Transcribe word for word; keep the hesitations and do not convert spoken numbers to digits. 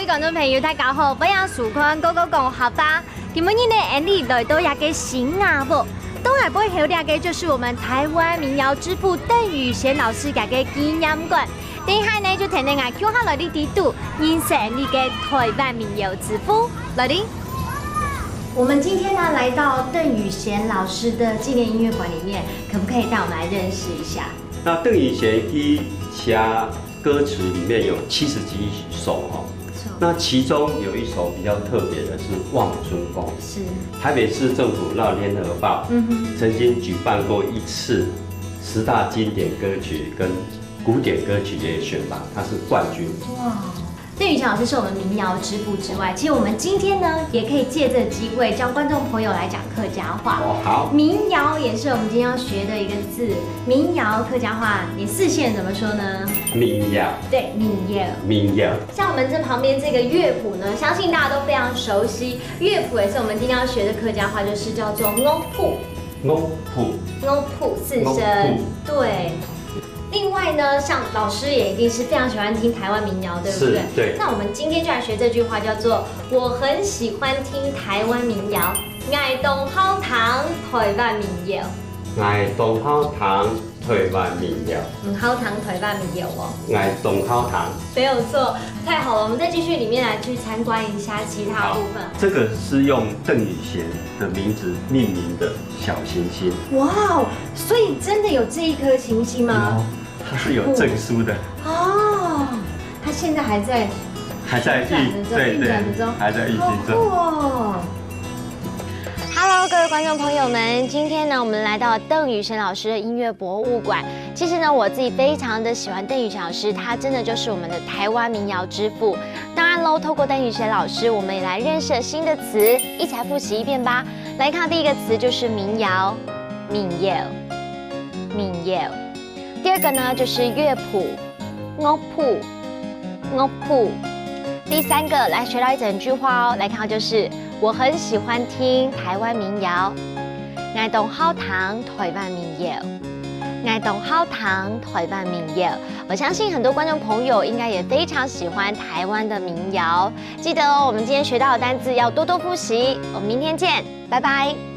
各位觀眾朋友，大家好，歡迎收看《哥哥講客話》。今晡日呢，𠊎俚來到這个新雅屋，當然背後這个就是我們台灣民謠之父鄧雨賢老師佢个紀念館。等一下呢，就跈等𠊎共下來這裡肚，認識𠊎俚个台灣民謠之父。來哩！我們今天呢，來到鄧雨賢老師的紀念音樂館裡面，可不可以帶我們來認識一下？ 那鄧雨賢一寫歌詞裡面有七十幾首哦。那其中有一首比較特別的是《望春風》。是。台北市政府那聯合報曾經舉辦過一次十大經典歌曲跟古典歌曲的選拔，他是冠軍。哇！ 鄧雨賢老師是我們民謠之父之外，其實我們今天呢，也可以藉這個機會教觀眾朋友來講客家話。哦，好。民謠也是我們今天要學的一個字，民謠客家話，你四縣怎麼說呢？民謠。對，民謠。民謠。像我們這旁邊這個樂譜呢，相信大家都非常熟悉。樂譜也是我們今天要學的客家話，就是叫做樂譜。樂譜。樂譜四聲。樂譜。對。 另外呢，像老師也一定是非常喜歡聽台灣民謠，對不對？是，對。那我們今天就來學這句話，叫做"我很喜歡聽台灣民謠，𠊎當好聽台灣民謠。""𠊎當好聽台灣民謠。"很好聽台灣民謠哦。""𠊎當好聽。"没有错，太好了。我們再继续里面来去参观一下其他部分。好，这个是用邓雨贤的名字命名的小行星。哇哦，所以真的有这一颗行星吗？有，它是有证书的。哦，它现在还在还在运，运转的中，对，运转的中，对，还在运行中。好酷哦。 Hello，各位观众朋友们，今天呢，我们来到邓雨贤老师的音乐博物馆。其实呢，我自己非常的喜欢邓雨贤老师，他真的就是我们的台湾民谣之父。当然喽，透过邓雨贤老师，我们也来认识了新的词，一起来复习一遍吧。来看第一个词就是民谣，民谣，民谣。第二个呢就是乐谱， 乐谱，乐谱。第三个，来学到一整句话哦，来看就是我很喜欢听台湾民谣，𠊎当好听台湾民谣，𠊎当好听台湾民谣。我相信很多观众朋友应该也非常喜欢台湾的民谣，记得哦，我们今天学到的单字要多多复习。我们明天见，拜拜。